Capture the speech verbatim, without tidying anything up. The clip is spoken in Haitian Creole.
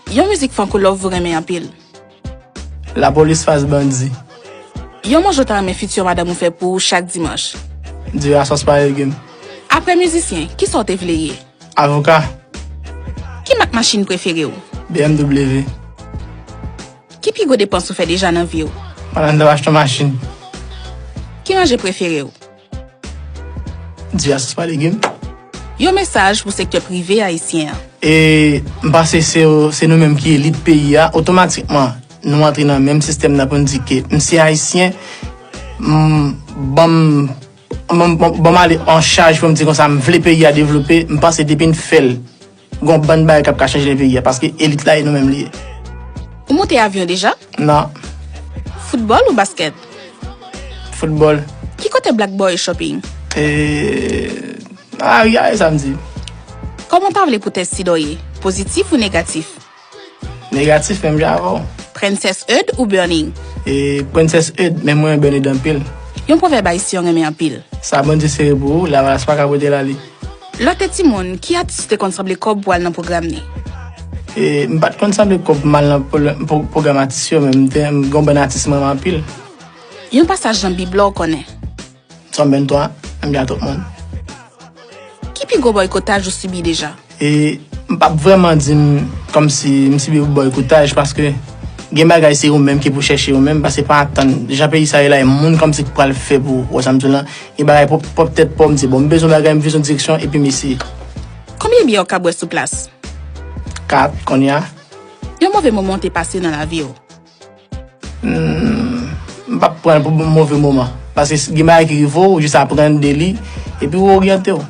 Yon mizik Franco Love ou renmen anpil. Lapolis Fas Bandi. Yon manje w ta renmen fitir madanm ou fè pou ou chak dimanch. Diri a sòs pa legim. Apre mizisyen, kisa w te vle ye? Avoka. Ki mak machin prefere w? B M W. Ki pi gwo depans ou fè deja nan vi w? Pandan m ap achte yon machin. Ki ranje prefere w? Diri a sòs pa legim. Yon mesaj pou sektè prive ayisyen an. E m panse se se nou menm ki elit peyi a, otomatikman nou antre nan menm sistèm nan pou n di ke m se ayisyen, m ban m ban m ban m ale an chaj pou m di konsa m vle peyi a devlope, m panse depi n fè l, gon bann bagay k ap ka chanje nan peyi a paske elit la e nou menm li ye. Ou monte avyon deja? Non. Foutbòl ou baskèt? Foutbòl. Ki kote Black Boy Shopping? E a ri a e samdi. Kòman w ta vle pou tès SIDA w ye? Pozitif ou negatif? Negatif menm jan avè w. Princess Eud ou Burning? E Princess Eud, men mwen Burning anpil. Yon pwovèb ayisyen w renmen anpil. Sa Bondye sere pou ou, lavalas pa ka pote l ale. Lè w te timoun, ki atis ou te konn sanble kòb pou al nan pwogram ni? E m pa t konn sanble kòb pou m al nan pwogram atis yo, men m te m gon bann atis mwen renmen anpil. Yon pasaj nan Bib la w konnen? Sòm venntwa, menm jan tout moun. Ki pi gwo bòykotaj ou sibi deja? E m p ap vrèman di m kòmsi m sibi bòykotaj paske gen bagay se ou menm ki pou chèche ou menm paske pa atann jan peyi sa ye la e moun kòmsi ki pral fè pou ou wè sa m di w lan gen bagay pwòp pwòp tèt pa w m di bon m bezwen bagay m bezwen direksyon epi m eseye. Konbyen byè w ka bwè sou plas? Kat kounye a. Yon move moman w te pase nan lavi w? Hmm, m p ap pran l pou move moman paske gen bagay ki rive w ou jis aprann de li epi ou oryante w.